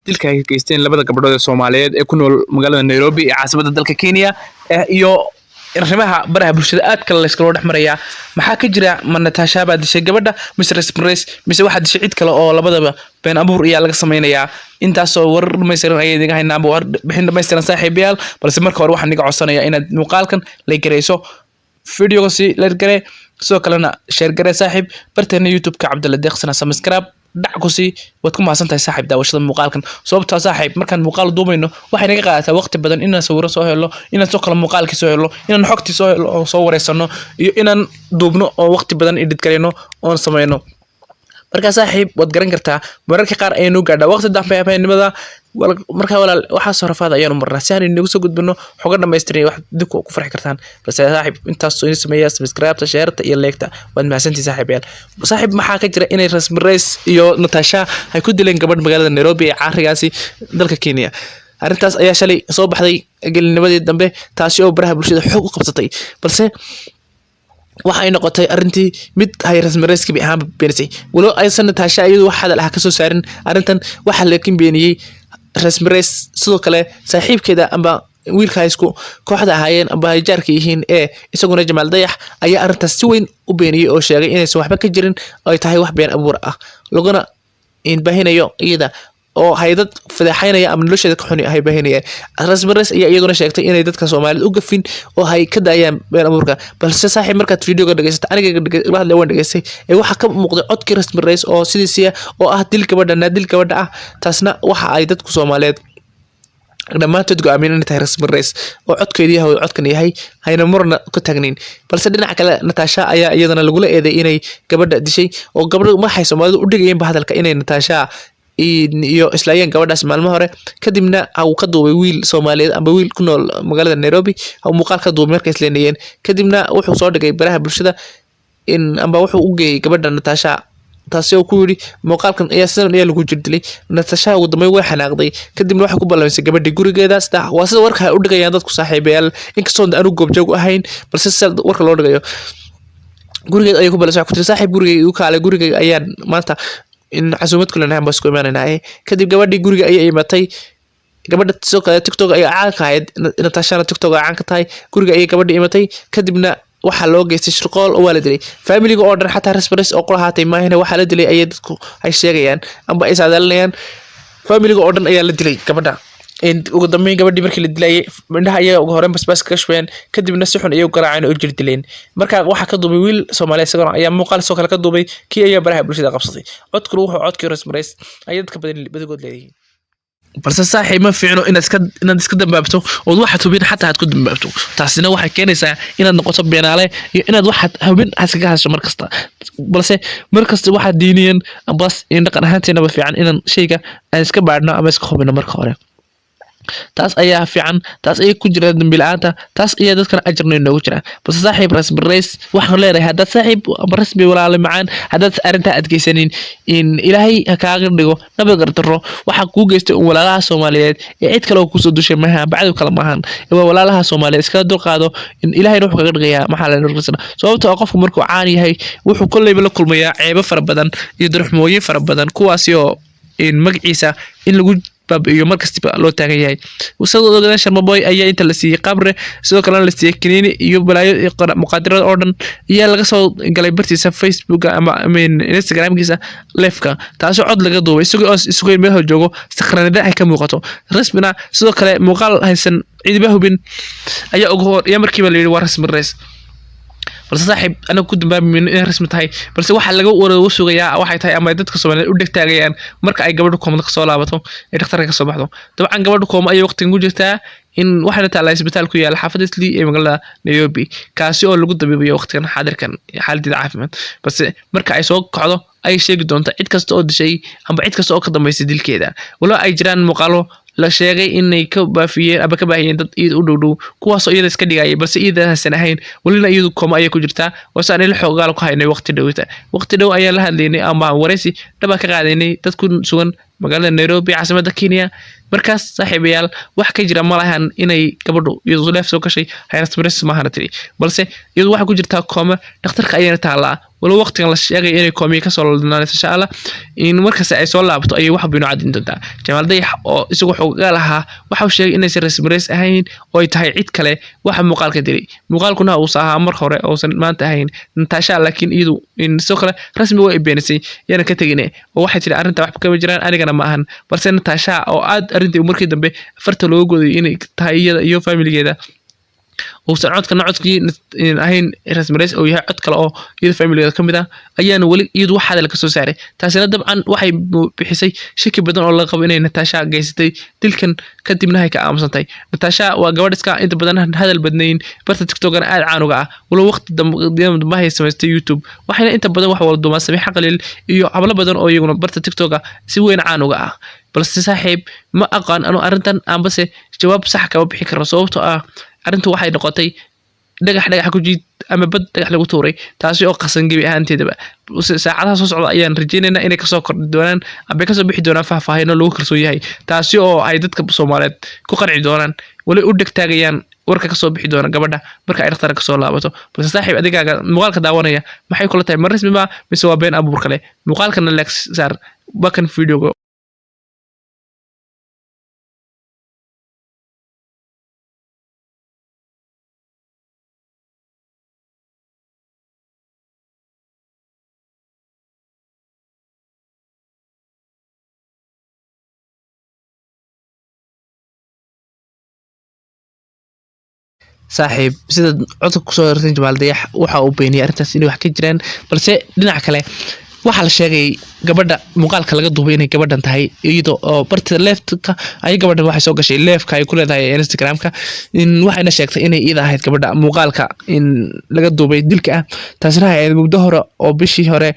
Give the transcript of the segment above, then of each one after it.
Dilka ay geysteen labada gabdhood ee Soomaaliyeed ee ku nool magaalada Nairobi ee caasimadda dalka Kenya iyo arrimaha baraha bulshada aad kale layskala dhex marayaa. Maxaa ka jira? Ma Natasha baa dishay gabadha mise Rasmi Reys, mise waxaa dishay cid kale oo labadaba been abuur ayaa laga sameynayaa? Intaasoo warar dhammaystiran ayay idiga haynaa amba warbixin dhammaystiran, saaxiibayaal. Balse marka hore waxaan iga codsanayaa inaad muuqaalkan like gareyso, videoga si like garee, sidoo kalena share garee, saaxiib. Barteena YouTube-ka Cabdalla Deeqsana subscribe dhac ku sii. Waad ku mahadsan tahay, saaxiib, daawashada muuqaalkan. Sababtaa, saaxiib, markaan muuqaal duubayno waxay naga qaadataa waqti badan inaan sawiro soo helo, inaan soo kale muuqaalkii soo helo, inaan xogtii soo helo oo soo wareysano, iyo inaan duubno oo waqti badan edit gareyno oon sameyno. Markaa, saaxiib, waad garan kartaa mararka qaar ayaynu gaadhaa waqti dambe habeenimada. Markaa, walaal, waxaasoo rafaada ayaanu marnaa si aan inagu soo gudbino xogo dhammaystiran iyo wax dib ku farxi kartaan. Balse, saaxiib, intaasoo ini sameeya subscribe-ta, share-ta iyo like-ta. Waad mahadsantihi, saaxiibayaal. Saaxiib, maxaa ka jira inay Rasmi Reys iyo Natasha ay ku dileen gabadh magaalada Nairobi ee caarigaasi dalka Kenya? Arrintaas ayaa shalay soo baxday gelinimadii dambe, taasi oo baraha bulshada xoog u qabsatay. Balse waxa ay noqotay arrintii mid hay Rasmi Reys gebi ahaanba beenisay, walow aysan Natasha iyadu wax hadal ah kasoo saarin arrintan. Waxaa laakiin beeniyey Rasmi Reys, sidoo kale saaxiibkeeda amba wiilka isku kooxda ahaayeen amba ay jaarka yihiin ee isaguna Jamaal Dayax ayaa arrintaas si weyn u beeniyey oo sheegay inaysan waxba ka jirin oo ay tahay wax been abuur ah, laguna baahinayo iyada oo hay-dad fadeexaynaya ama nolosheeda ka xuni ay baahinayaan. Rasmi Reys ayaa iyaduna sheegtay inay dadka Soomaalida u gafin oo hay ka daayaan been abuurka. Balse, saaxiib, markaad videoga dhegeysata, aniga la hadlay waan dhegeystay ee waxaa ka muuqday codkii Rasmi Reys oo sidiisiya oo ah dil gabadha naa dil gabadha ah. Taasna waxa ay dadku Soomaaliyeed dhammaantood go-aamiyeen inay tahay Rasmi Reys oo codkeedu yahay oo codkan yahay, hayna murna ka taagnayn. Balse dhinaca kale, Natasha ayaa iyadana lagula eeday inay gabadha dishay, oo gabadha waxay Soomaalidu u dhigayeenba hadalka inay Natasha iyo islaayeen gabadhaas maalmo hore. Kadibna uu ka duubay wiil Soomaaliyeed amba wiil ku nool magaalada Nairobi uu muuqaal ka duubay markay isleenayeen. Kadibna wuxuu soo dhigay baraha bulshada in amba wuxuu u geeyay gabadha Natasha, taasi oo ku yidhi muuqaalkan ayaa sidan ayaa lagu jirdilay. Natasha ugu dambeyn way xanaaqday, kadibna waxay ku ballamisay gabadhii gurigeeda. Sida waa sida warka ay u dhigayaan dadku, saaxiibayaal, inkastoo aanu goobjoog u ahayn, balse sida warka loo dhigayo, gurigeed ayay ku ballamisay. Waxay ku tiri, "Saaxiib, gurigay igu kaalay, gurigay ayaan maanta in casuumad ku leenahay, baan isku imaanaynaa." Kadib gabadhii guriga ayay imatay. Gabadha sidoo kale TikTok ayay caan ka ahayd, Natashana TikTok ay caan ka tahay. Guriga ayay gabadhii imatay, kadibna waxaa loo geystay shirqool oo waa la dilay familiga oo dhan, xataa Rasmi Reys oo qura haatay maahina. Waxaa la dilay ayay dadku ay sheegayaan amba ay saadaalinayaan, familiga oo dhan ayaa la dilay gabadha. Ugu dambeyn gabadhii markii la dilayay indhaha ayaa ugu horreyn basbaas kaga shubeen, kadibna si xun ayay u garaaceen oo jir dileen. Marka waxaa ka duubay wiil Soomaaliya, isaguna ayaa muuqaal sidoo kale ka duubay, kii ayaa baraha bulshada qabsaday. Codkuna wuxuu codkii Rasmi Reys ayay dadka badan badagood leeyihiin. Balse, saaxiib, ma fiicno inaad iska dambaabto ood waxaad hubin xataa aad ku dambaabto. Taasina waxay keenaysaa inaad noqoto beenaale iyo inaad waxaad hubin aad iskaga hadasho mar kasta. Balse mar kasta waxaad diiniyan ambas in dhaqan ahaanteenaba fiican inaan shayga aan iska baadhno ama iska hubino marka hore. Taas ayaa fiican, taas ayaa ku jira dambi la-aanta, taas ayaa dadkana ajarna inoogu jira. Balse, saaxiib Rasmi Reys, waxaan leenahay haddaad saaxiib amba rasmi, walaale macaan, haddaad arrintaa adkeysanin in Ilaahay ha kaaga dhigo nabad gardarro. Waxaa kuu geystay un walaalaha Soomaaliyeed ee cid kale oo kusoo dushay maaha, bacdow kale maahan, waa walaalaha Soomaaliyeed. Iskaga dulqaado in Ilaahayna wuxuu kaga dhigayaa maxaa la. Sababtoo ah qofku markuu caan yahay wuxuu kolleyba la kulmayaa ceebo fara badan iyo darxumooyin fara badan, kuwaasi oo in magaciisa in lagu baabi'iyo mar kastaba loo taagan yahay. Sidoo kale Sharmaboy ayaa inta la siiyey qabre, sidoo kalena la siiyey kiniini iyo balaayo iyo muqaadirada oo dhan ayaa laga soo galay bartiisa Facebooka ama, I mean, Instagramkiisa live-ka, taasoo cod laga duubay isagoo oo isagoo meel hor joogo, sakranida ay ka muuqato. Rasmina sidoo kale muuqaal haysan cidiba hubin ayaa ugu hor ayaa markiiba la yidhi waa Rasmi Reys. Balse, saaxiib, anaga ku dambaabi mayno inay rasmi tahay. Balse waxaa laga wara sugayaa waxay tahay ama dadka Soomaaliyeed u dhegtaagayaan marka ay gabadhu koomada kasoo laabato ee dhakhtarka kasoo baxdo. Dabcan gabadhu kooma ayay waqtigan ku jirtaa, in waxayna taallaa isbitaal ku yaala xaafadda Islii ee magaalada Nairobi, kaasi oo lagu dabiibayo waqtigan xaadirkan xaaladdeeda caafimaad. Balse marka ay soo kacdo ay sheegi doonto cid kasta oo dishay amba cid kasta oo ka dambeysay dilkeeda, walow ay jiraan muuqaalo la sheegay inay ka baafiyeen aba ka baahiyeen dad iyada u dhow dhow, kuwaasoo iyada iska dhigayay, balse iyada haysan ahayn. Welina iyadu kooma ayay ku jirtaa, waase aan ila xoogaal ku haynay. Waqti dhowta, waqti dhow ayaan la hadlaynay ama waraysi dhaba ka qaadaynay dad ku sugan magaalada Nairobi, caasimadda Kenya. Markaas saaxiibayaal, wax ka jira ma lahan inay gabadhu iyadu live soo gashay Rasmi Reys maahana tiri, balse iyadu waxay ku jirtaa kooma, dhakhtarka ayayna taalaa, walow waqtigan la sheegay inay koomiye kasoo ladnaanayso insha Allah. In markasta ay soo laabto ayay wax baynu cadin doontaa. Jamaal Dayax oo isagu xoogaa lahaa waxa uu sheegay inaysan Rasmi Reys ahayn oo ay tahay cid kale waxa muuqaalka dilay, muuqaalkuna uusan ahaa mar hore uusan maanta ahayn Natasha. Laakiin iyadu in sidoo kale rasmi way beenisay, yana ka tegine oo waxay tiri arrinta waxba kama jiraan, anigana ma ahan. Balse Natasha oo aad arrintii markii dambe farta looga goday inay tahay iyada iyo familigeeda, uusan codkana codkii ahayn Rasmi Reys oo yahay cod kale oo iyada familigeeda ka mid ah, ayaana weli iyadu wax hadal ka soo saaray. Taasina dabcan waxay bixisay shaki badan oo laga qabo inay Natasha geysatay dilkan, kadibna ay ka aamusantay. Natasha waa gabadh iska inta badan hadal badnayn, barta TikTokana aad caan uga ah, walow waqti dambe ay samaystay YouTube, waxayna inta badan wax wada duumaa Samiixa Qaliil iyo hablo badan oo iyaguna barta TikToka si weyn caan uga ah. Balse saaxiib, ma aqaan anu arrintan ambase jawaab sax kama bixi karo, sababtoo ah arrintu waxay noqotay dhagax dhagax ku jiid ama bad dhagax lagu tuuray, taasi oo qasan gebi ahaanteedaba. Saacadaha soo socda ayaan rajaynaynaa inay kasoo kordhi doonaan amba kasoo bixi doonaan faahfaahino lagu kalsoon yahay, taasi oo ay dadka Soomaaliyeed ku qanci doonaan, weli u dhegtaagayaan warka kasoo bixi doona gabadha marka ay dhakhtarka kasoo laabato. Balse saaxiib, adigaaga muuqaalka daawanaya, maxay kula tahay? Ma rasmi ma mise waa been abuur kale? Muuqaalkana like saar bakan videoga. Saaxiib, sida codka kusoo hortay Jamaal Dayax waxa uu beeniyay arrintaas inay wax ka jiraan. Balse dhinaca kale waxaa la sheegay gabadha muuqaalka laga duubay inay gabadhan tahay, iyadoo oo bartida live-ka ay gabadhan waxay soo gashay live-ka ay ku leedahay Instagram-ka, in waxayna sheegtay inay iyada ahayd gabadha muuqaalka in laga duubay dilka ah. Taasina ay ahayd muddo hore oo bishii hore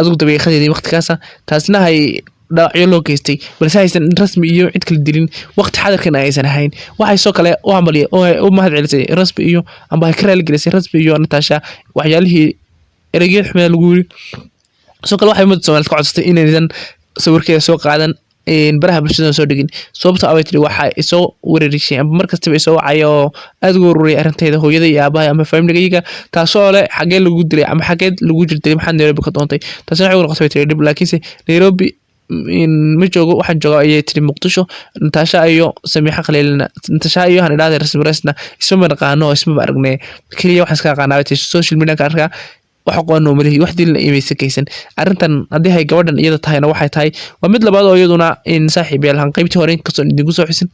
adigu dabeeqadeedii waqtigaasa, taasina ay dhaawacyo loo geystay, balse haysan rasmi iyo cid kala dilin, waqti xadarkan aysan ahayn. Waxay soo kale u hambaliyay oo u mahad celisay rasmi iyo amba ay ka raali gelisay rasmi iyo Natasha waxyaalihii ereygeed xumee lagu yiri. Sidoo kale waxay ummadda Soomaaliyeed ka codsatay inaysan sawirkeeda soo qaadan, baraha bulshada soo dhigin, sababtoo ah bay tiri waxa isoo weerarishay amba mar kastaba isoo wacaya oo aad ugu ururiyay arrintayda hooyada iyo aabahay ama familigayga, taasoo leh xagee lagu dilay ama xageed lagu jirtay, maxaad Nairobi ka doontay? Taasina waxay u noqotay bay tiri dhib. Laakiinse Nairobi ma joogo, waxaan joogaa ayay tiri Muqdisho. Natasha iyo Samiixa Khaliilna, Natasha iyo han idhaahday Rasmi Reysna ismama naqaano oo ismaba aragne, keliya waxaan iska aqaanaa bay tiri social media ka arkaa, wax aqoon oo malihi, wax dilna imaysa geysan. Arrintan haddii hay gabadhan iyada tahayna waxay tahay waa mid labaad oo iyaduna in saaxiib yaal han qaybtii hore inkastoo idinku soo xusin,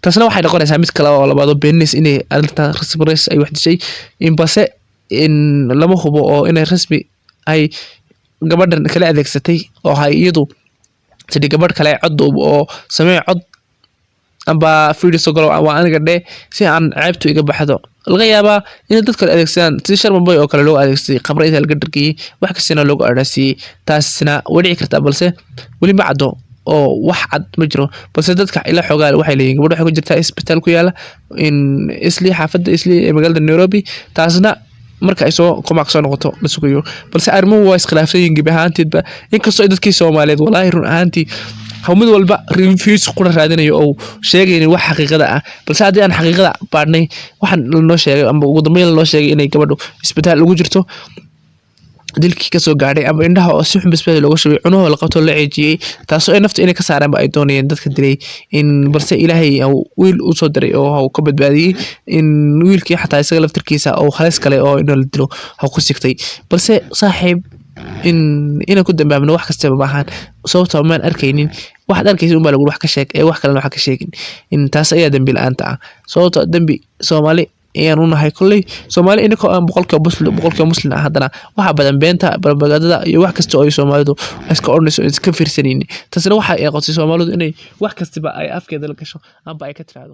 taasna waxay noqonaysaa mid kale oo labaad oo beeninaysa inay arrintan Rasmi Reys ay wax dishay in, balse in lama hubo oo inay rasmi ay gabadhan kala adeegsatay oo hay iyadu tidhi gabadh kale cod duub oo samee cod amba video soo galo waa aniga dhe si aan ceebtu iga baxdo. Laga yaabaa inay dad kale adeegsadaan si Sharma Boy oo kale loo adeegsaday, khamro inta laga dhargiyey wax kastina loogu adhaasiiyey, taasina way dhici kartaa, balse weli ma caddo oo wax cad ma jiro. Balse dadka ila xoogaa waxay leeyihin gabadha waxay ku jirtaa isbitaal ku yaala in Isli, xaafadda Isli ee magaalada Nairobi, taasna marka ay soo komaak soo noqoto la sugayo. Balse arrimuhu waa iskhilaafsan yihiin gebi ahaanteedba, inkastoo ay dadkii Soomaaliyeed walaahi run ahaantii haw mid walba reviews qura raadinayo oo sheegaynin wax xaqiiqada ah. Balse haddii aan xaqiiqada baadhnay, waxaan lanoo sheegay ama ugu dambeyn lanoo sheegay inay gabadhu isbitaal ugu jirto, dilkii kasoo gaadhay ama indhaha oo si xun basbaas looga shubay, cunuhu la qabto la ceejiyey, taasoo ay nafta inay ka saareenba ay doonayeen dadka dilay in, balse Ilaahay wiil u soo diray oo uu ka badbaadiyey in wiilkii xataa isaga laftirkiisa oo halis kale oo in la dilo ha ku sigtay. Balse saaxiib, in inaan ku dambaabno wax kastaba maahan, sababtoo maan arkaynin, waxaad arkaysa unbaa lagu wax ka sheeg ee wax kalena waxa ka sheegin in taas ayaa dembi la-aanta ah, sababtoo dembi Soomaali ayaan u nahay kolley. Soomaali inkoo aan 100% muslim ah, haddana waxaa badan beenta, propagandada iyo wax kasta oo ay Soomaalidu iska odhanayso iska fiirsanaynin. Taasina waxa ay noqotay Soomaalidu inay wax kastaba ay afkeeda la gasho amba ay ka tiraahdo.